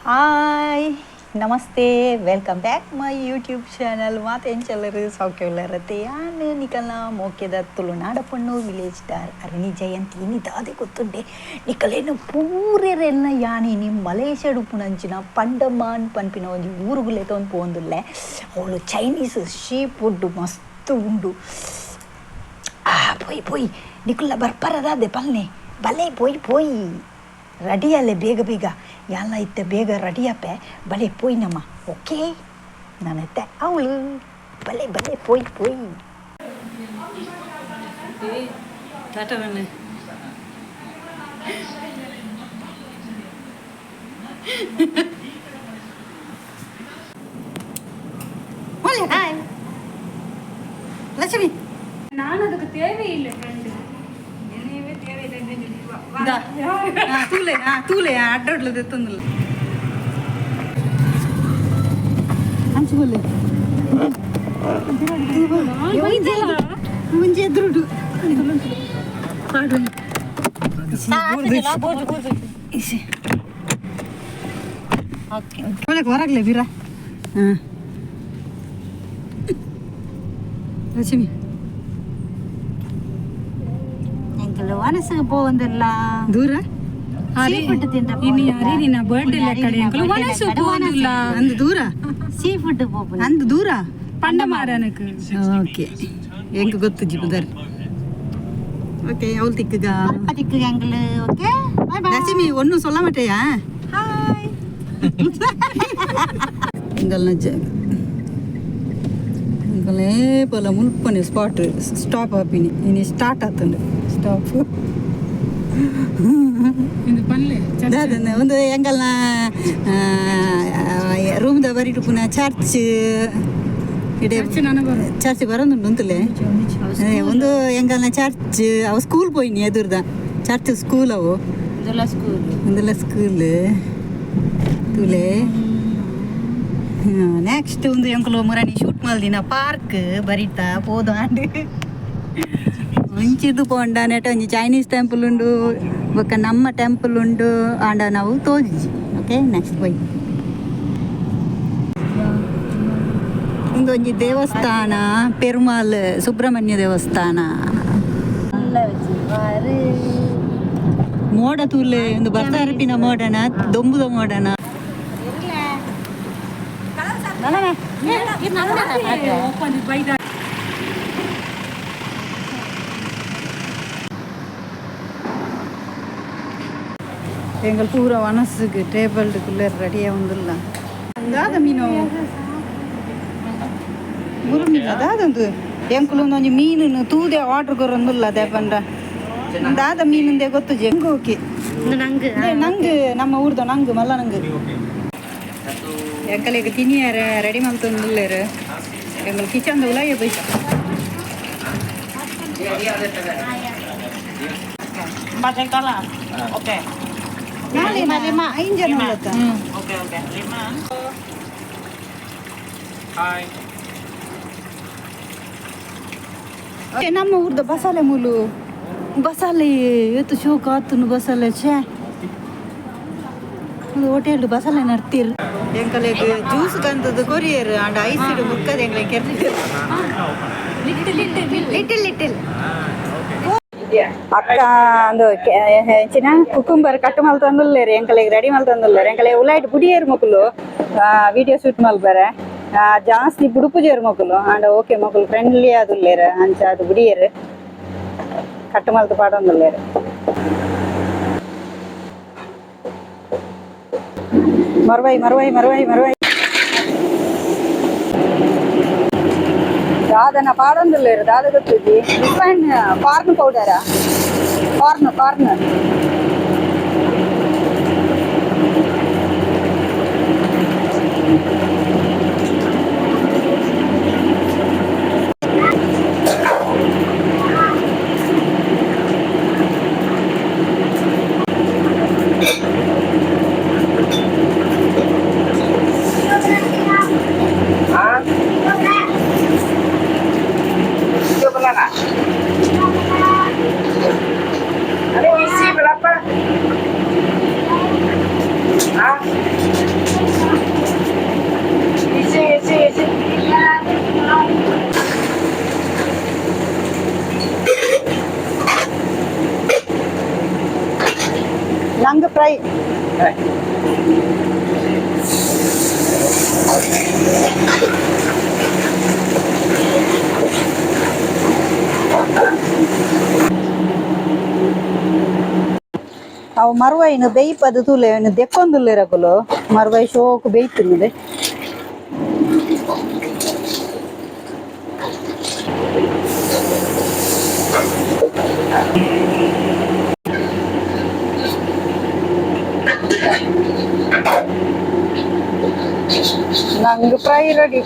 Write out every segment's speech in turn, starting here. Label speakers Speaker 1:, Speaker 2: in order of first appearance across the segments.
Speaker 1: Hi namaste, welcome back my YouTube channel. ಮಾತೆಂಚಲ್ಲರು ಸೌಖ್ಯವಿಲ್ಲರತ್ತೆ ಯಾನ್ ನಿಕಲ್ನ ಮೋಕೆದ ತುಳುನಾಡ ಪೊಣ್ಣು ವಿಲೇಜ್ ಸ್ಟಾರ್ ಅರಣಿ ಜಯಂತಿ. ಇನಿ ದಾದೆ ಗೊತ್ತುಂಡೆ ನಿಕಲೇನು ಪೂರೆರೆಲ್ಲ ಯಾನ್ ಇನಿ ಮಲೇಷ್ಯಾಡ್ ಉಪ್ಪುನಂಚಿನ ಪಂಡಮಾನ್ ಪನ್ಪಿನ ಒಂಜಿ ಊರುಗು ಲೆತೊಂದು ಪೋವೊಂದುಲ್ಲೆ. ಅವಳು ಚೈನೀಸ್ ಶೀ ಫುಡ್ ಮಸ್ತ್ ಉಂಡು. ಪೋಯಿ ಪೋಯಿ ನಿಕುಲ್ಲ ಬರ್ಪರದಾದೆ ಪಲ್ನೆ ಬಲೆ ಪೋಯಿ ಪೋಯಿ ರೆಡಿ ಅಲ್ಲೇ ಬೇಗ ಬೇಗ ಯಾನ್ಲ ಇತ್ತೆ ಬೇಗ ರೆಡಿ ಆಪೆ ಬಲೆ ಪೋಯಿ ನಮ್ಮ. ಓಕೆ ನಾನಿತ್ತೆ ಅವಳು ಬಲೆ ಬಲೆ ಪೋಯಿ ಪೋಯಿ. ಟಾಟಾ ಬನ್ನಿ.
Speaker 2: ಹಾಯ್
Speaker 1: ಲಕ್ಷ್ಮಿ,
Speaker 2: ನಾನು ಅದಕ್ಕೆ தேவையில்லை ஃப்ரெண்டு.
Speaker 1: ತೂಲೆ ತೂಲೆ ಅಡ್ಡಡ್ಲದ ಎತ್ತೊಂದಿಲ್ಲ ಅಂಚು ಬಲ್ಲೆ ಮುಂಜೆ ಎದುರುಡು. ಹೊರಗ್ಲೆ ಬೀರ. ಹಾಂ ಲಕ್ಷ್ಮಿ,
Speaker 3: ಎಂಕಲ್ ವನಸುಗೆ ಪೋವೊಂದುಲ್ಲ.
Speaker 1: ದೂರ.
Speaker 3: ಸೀ ಫುಡ್ ತಿಂದ.
Speaker 2: ಇನಿ ಅರಿ ನಿನ್ನ ಬರ್ಡೇ ಲೆಕ್ಕಡೆ ಎಂಕಲು ವನಸು ಪೋದುಲ್ಲ.
Speaker 1: ಅಂದು ದೂರ.
Speaker 3: ಸೀ ಫುಡ್ ಪೋಪುನ.
Speaker 1: ಅಂದು ದೂರ.
Speaker 2: ಪಂಡ ಮಾರನಕ್.
Speaker 1: ಓಕೆ, ಎಂಕ್ ಗೊತ್ತು ಜಿಬುದರ್. ಓಕೆ, ಅವಳು ತಿಕ್ಕಗ.
Speaker 3: ಅದಕ್ಕೆ ಎಂಕಲ್ ಓಕೆ, ಬೈ ಬೈ.
Speaker 1: லட்சுமி ஒன்றும் சொல்ல மாட்டேயா?
Speaker 3: ಹಾಯ್.
Speaker 1: ಎಂಗಲ್ನ ಎಂಗಲೇ ಪಲ ಮುಲ್ಪನೆ ಸ್ಪಾಟ್ ಸ್ಟಾಪ್ ಆಪಿನಿ. ಇನಿ ಸ್ಟಾರ್ಟ್ ಆತುಂಡು ಸ್ಟಾಪ್.
Speaker 2: ಇಂದು ಪನ್ಲೆ.
Speaker 1: ದಾದನ ಒಂದು ಎಂಗಲ್ನ ರೂಮ್ದ ಬರಿಟು ಪುನಃ ಚರ್ಚ್ ಇಡೆ.
Speaker 2: ನಾನು ಬರು.
Speaker 1: ಚರ್ಚ್ ಬರೋದುಂಟು ಅಂತಲೇ ಒಂದು ಎಂಗಲ್ನ ಚರ್ಚ್. ಅವು ಸ್ಕೂಲ್ ಪೋಯಿನಿ ಎದುರ್ದ ಚರ್ಚ್ ಸ್ಕೂಲ್ ಅವು.
Speaker 3: ಇದೆಲ್ಲ ಸ್ಕೂಲ್.
Speaker 1: ಒಂದೆಲ್ಲ ಸ್ಕೂಲ್ ತೂಲೆ. ನೆಕ್ಸ್ಟ್ ಒಂದು ಎಂಕುಲು ಮುರಾನಿ ಶೂಟ್ ಮಲ್ದಿನ ಪಾರ್ಕ್ ಬರಿತ ಪೋದು ಆಂಡ್ ಒಂಚಿದು ಪೋಂಡ ನೆಟ ಒಂಜಿ ಚೈನೀಸ್ ಟೆಂಪಲ್ ಉಂಡು, ಬೊಕ್ಕ ನಮ್ಮ ಟೆಂಪಲ್ ಉಂಡು. ಆಂಡ ನಾವು ತೋಜಿಜಿ. ಓಕೆ, ನೆಕ್ಸ್ಟ್ ಬೈ ಉಂದೊಂಜಿ ದೇವಸ್ಥಾನ, ಪೆರುಮಾಲ್ ಸುಬ್ರಹ್ಮಣ್ಯ ದೇವಸ್ಥಾನ.
Speaker 3: ಎಲ್ಲ ವಚ್ಚಿ
Speaker 1: ಮೋಡ ತೂಲೆ, ಒಂದು ಬರ್ತಾ ಇರ್ಪಿನ ಮೋಡನ ದೊಂಬುದ ಮೋಡನ.
Speaker 2: ಓಪನ್ ಬೈದ.
Speaker 1: எங்கள் பூரா வனசுக்கு டேபிளுக்குள்ளே ரெடியாக வந்துடலாம். ದಾದ ಮೀನು ಮುರು ಮೀನು ದಾದಂದು ಎಂಕುಲು ಒಂಜಿ ಮೀನು ತೂದೆ ಆರ್ಡರ್ ಕೊರೊಂದುಲ್ಲ ದೇಪಂಡ ದಾದ ಮೀನುಂದೆ ಗೊತ್ತು ಹೆಂಗು. ಓಕೆ.
Speaker 3: ನಂಗೆ.
Speaker 1: ನಂಗೆ ನಮ್ಮ ಊರ್ದ ನಂಗೆ ಮಲ್ಲ ನಂಗೆ ಎಂಕಲಿಗೆ ತಿನಿಯಾರ ರೆಡಿ ಮಲ್ತೊಂದುಲ್ಲೇರು. ಎಂಕಲ್ ಕಿಚನ್ ಉಲಾಯ ಪೋಯ್.
Speaker 4: Empat ekor lah. Oke.
Speaker 1: ನಾಳೆ lima ಐದು ಜನ ಉಳ್ಳತ್ತ.
Speaker 4: Oke oke. Lima.
Speaker 5: Hi.
Speaker 1: ನಮ್ಮ ಊರ್ದ ಬಸಾಲೆ ಮೂಲು ಬಸಾಲೆ ಏತು ಶೋಕ್ ಆತುನು ಬಸಾಲೆ. ಛೇ, ಒಂದು ಹೋಟೆಲ್ ಬಸಾಲೆ ನಡ್ತೀರ್. ಎಂಕಲೆಗ್ ಜ್ಯೂಸ್ ಕಂತದ್ದು ಕೊರಿಯರ್ ಅಂಡ್ ಐಸ್ ಇಡು ಮುಕ್ಕದ ಎಂಕಲೆ ಕೆರ್ತಿರ್.
Speaker 2: Little little.
Speaker 1: ಲಿಟಲ್ ಲಿಟಲ್ ಅಕ್ಕ ಅಂದು ಹೆಚ್ಚಿನ ಕುಕುಂಬರ್ ಕಟ್ ಮಲ್ತೊಂದುಲ್ಲೆರ್. ಎಂಕಲೆಗ್ ರೆಡಿ ಮಲ್ತೊಂದುಲ್ಲೆರ್. ಎಂಕಲೆ ಉಲಾಯ್ಟ್ ಬುಡಿಯೇರ್ ಮೊಕುಲು ವಿಡಿಯೋ ಶೂಟ್ ಮಲ್ಪರೆ. ಜಾಸ್ತಿ ಬುಡುಪುಜೇರ್ ಮೊಕುಲು. ಆಂಡ ಓಕೆ, ಮೊಕುಲು ಫ್ರೆಂಡ್ಲಿ ಆದುಲ್ಲೆರ್. ಅಂಚ ಅದು ಬುಡಿಯೇರ್ ಕಟ್ ಮಲ್ತ್ ಪಾಡೊಂದುಲ್ಲೆರ್. ಮರ್ವೈ ಮರ್ವೈ ಮರ್ವೈ ಮರ್ವೈ ದಾದನ ಪಾಡೊಂದುಲ್ಲೆರ್. ದಾದ ಗೊತ್ತುಜಿ. ರಿಫೈನ್ ಕಾರ್ನ್ ಪೌಡರಾ? Corn corn.
Speaker 4: Itu pernah nggak? Ini isi berapa? Hah?
Speaker 1: ನಂಗ್ ಫ್ರೈ. ಅವು ಮರುವೈನು ಬೇಯ್ಪದು ತೂಲೆ ಇನ್ನು ದೆಕ್ಕೊಂದುಲ್ಲೇರಕುಲು ಮರುವೈ ಶೋಕು ಬೇಯ್ತಿನ್ನುದೆ. ನಂಗೆ ಫ್ರೈ ರೆಡಿ.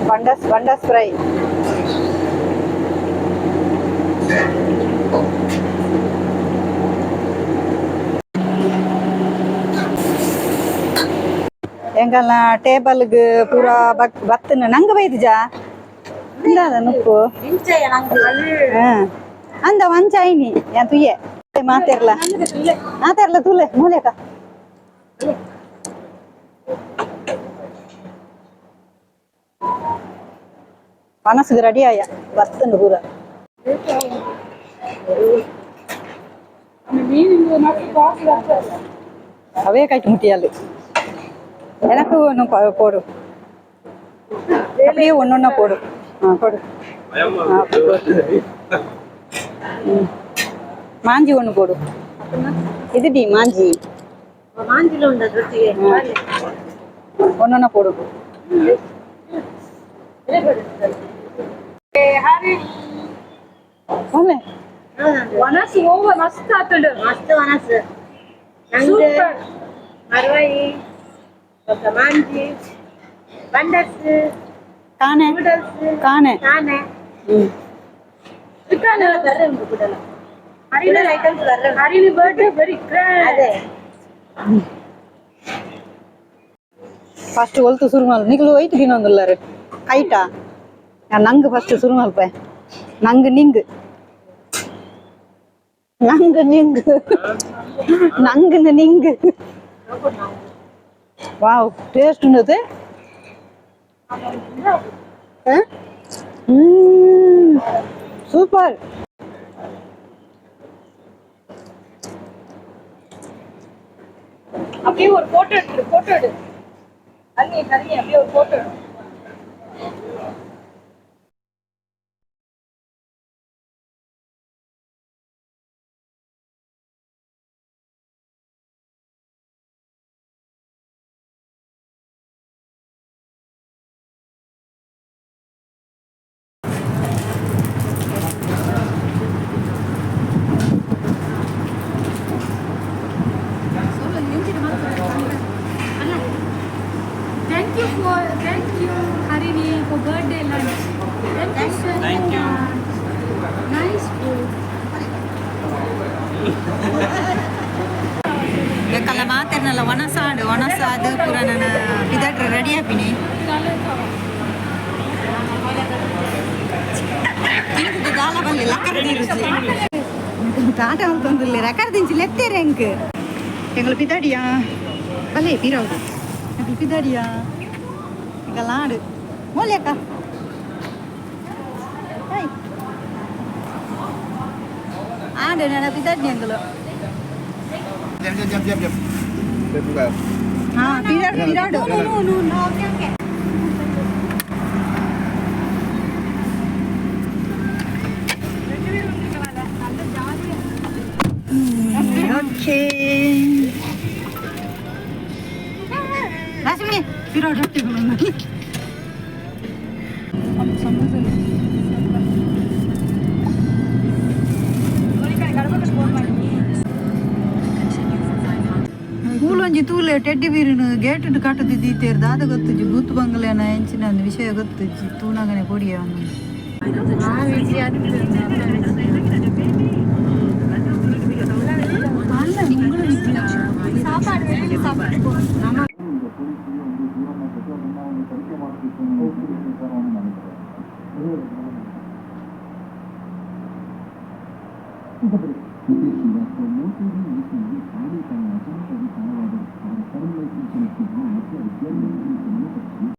Speaker 1: ಬಂಡಸ್ ಬಂಡಸ್ ಫ್ರೈ. ಎಂಕಲ್ನ ಟೇಬಲ್ಗ್ ಪೂರ ಬಕ್ ಬತ್ತನ ನಂಗೆ ಬೈದಿಜಾ ಇಂದಾದ ನುಪ್ಪು. ಹಾ ಅಂದ ವಂಚಾಯಿನಿ ಯಾನ್ ತುಯ್ಯೆ ಮಾತೆರ್ಲ ಮಾತೆರ್ಲ ತೂಲೆ ಮೂಲೆಕ. ಮನಸ್ಸಿಗೆ ರೆಡಿ ಆಯ ಬತ್ತನ ಪೂರ. ಅವೇ ಕೈಟ್ ಮುಟ್ಟಿಯಲ್ಲಿ எனக்கு ஒன்று போடு. அப்படியே ஒன்று ஒன்றா போடு. ஆ போடு. ஆ, போடு. ம். மாஞ்சி ஒன்று போடு. இது டி மாஞ்சி.
Speaker 3: ಮಾಂಜಿಲ ಉಂಡ ರೊಟ್ಟಿಗೆ.
Speaker 1: ஒன்று ஒன்றா போடு. ಒಮ್ಮೆ.
Speaker 2: ವನಸು ಓವ ಮಸ್ತ್ ಆತುಂಡು.
Speaker 3: ಮಸ್ತ್ ವನಸು ನಂಗೆ.
Speaker 2: ಸೂಪರ್.
Speaker 3: ಮರವಾಯಿ ಬೊಕ್ಕ ಮಾಂಜಿ ಬಂಡಸ್.
Speaker 1: ಕಾಣೆ.
Speaker 3: ನೂಡಲ್ಸ್.
Speaker 1: ಕಾಣೆ.
Speaker 3: ಕಾಣೆ.
Speaker 1: ம்.
Speaker 3: ಬರ್ರೆ ಉಂಟು ಕುಡಲ ಕುಡಲ ಐಟಮ್ಸ್ ಬರ್ರೆ ಉಂಟು.
Speaker 2: Harini birthday very grand.
Speaker 3: ಅದೇ.
Speaker 1: ಫಸ್ಟ್ ಒಲ್ತು ಶುರು ಮಾಲ್ ನಿಕ್ಲು ಒಯ್ತು ತಿನ್ನೊಂದುಲ್ಲಾರು ಕೈಟಾ ನಂಗೆ ಫಸ್ಟ್ ಶುರು ಮಲ್ಪೆ. ನಂಗೆ ನಿಂಗ್ ನಂಗೆ ನಿಂಗ್ ನಂಗೆ ನಿಂಗ್. ವಾವ್, ಟೇಸ್ಟ್ ಉಂಡತೆ. ಸೂಪರ್.
Speaker 2: அப்படியே ஒரு போட்டோ எடுத்துரு, போட்டோ எடு. ஹரிணி, ஹரிணி, அப்படியே ஒரு போட்டோ எடு. Thank you for thank you, Harini, for birthday lunch. Thank you so
Speaker 4: Thank you.
Speaker 2: Much. Nice food.
Speaker 1: ಬೇಕಲ್ಲ ಮಾತೆರ್ನಲ್ಲ ಒಣಸಾಡು ಒಣಸಾದು ಪೂರ ನನ್ನ ಪಿದಾಟ್ರೆ ರೆಡಿ ಆಪಿನಿ. ತಿಂದು ದಾಲ ಬಲ್ಲಿ ಲಕ್ಕರ ರುಚಿ ತಾಟ ಮಲ್ತೊಂದುಲ್ಲೆ ರಕರ ದಿಂಚಿ ಲೆತ್ತೇರೆ ಎಂಕ್ ಎಂಗಳು ಪಿದಾಡಿಯಾ ಬಲ್ಲೆ ಪೀರೌದು ಎಂಕುಲು ಪಿದಾಡಿಯಾ ಎಂಕಲ್ ಆಡು ಮೋಲ್ಯಕ್ಕ ಹಾಯ್ ಆಡು ನನ್ನ ಪಿದಾಡಿ ಎಂಕುಲು.
Speaker 5: Diam, diam, diam, diam, diam. Saya buka.
Speaker 1: ಹಾ ಪಿರಾಡು ಪಿರಾಡು.
Speaker 3: Okay okay.
Speaker 1: Okay Rashmi ಪಿರಾಡು roti. ಮೂಲೊಂಜಿ ತೂಲೆ ಟೆಡ್ಡಿ ಬೀರಿನ ಗೇಟ್ ಕಟ್ಟದಿ ದೀತೇರ್ ದಾದ ಗೊತ್ತುಜಿ ಬೂತ್ ಬಂಗ್ಲೆನ ಎಂಚಿನ ಅಂದ್ ವಿಷಯ ಗೊತ್ತುಜಿ ತೂನಗನೆ ಪೊಡಿಯ.